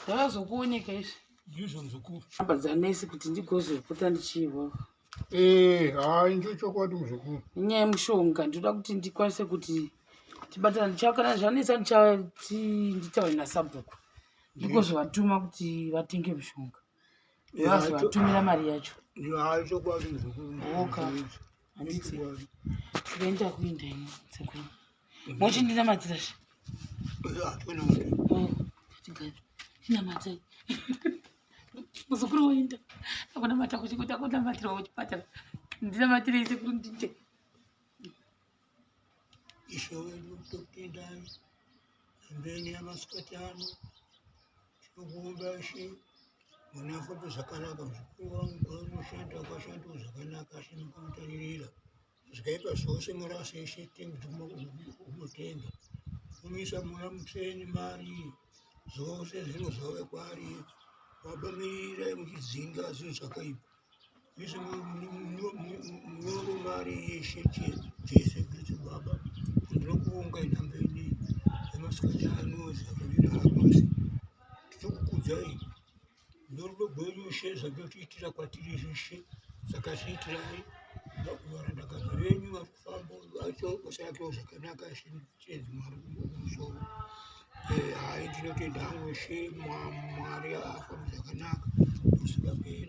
Zvakazokuoneka izvi. Ndizvo muzukuru. Namba dzanesi kuti ndigozopota ndichihwa. Eh, hayi ndochokwadi muzukuru. Inyaya yemushonga ndinoda kuti ndikwanise kuti tibatane ndichakana zvanetsa ndichati nditaure nasabhuku. Ndigozovatuma kuti vatenge mushonga. Vazovatumira mari yacho. Hayi chokwadi muzukuru. Oka. Handiti. Tikaenda kuinda ino sekuru. Mochindinamatira zve. Oh, tigare. Chinamatai. Muzukuru woenda. Akunamata kuchikuti akunamatira kuchipatara. Ndinamatirei sekuru ndite. Ishe wedu tokutendai pambeni yamasikati ano tinokuomba Ishe mwana afambe zvakanaka muzukuru wangu kwaanoshanda akashandawo zvakanaka asi mukamutaririra Zvakaipa zvose murase ishe kumatenga kumisa mweya mutsvene mari zvose zvinozove kwaari baba mirirai muchidzinga zvinhu zvakaipa mise munyoro mari yeshe jesu kristu baba ndinokuonga inhamba ini yamasikati ano zvakavira pasi tinokukudzai Norudo gwenyu Ishe zvambotiitira kwatiri Ishe zvakazviitirai varandakadzi venyu vari kufamba vachaitawo zvakanaka Ishe tenzi Mwari kumusoro eh, hai ndinotenda hangu Ishe Mwari afambe zvakanaka usingaperi.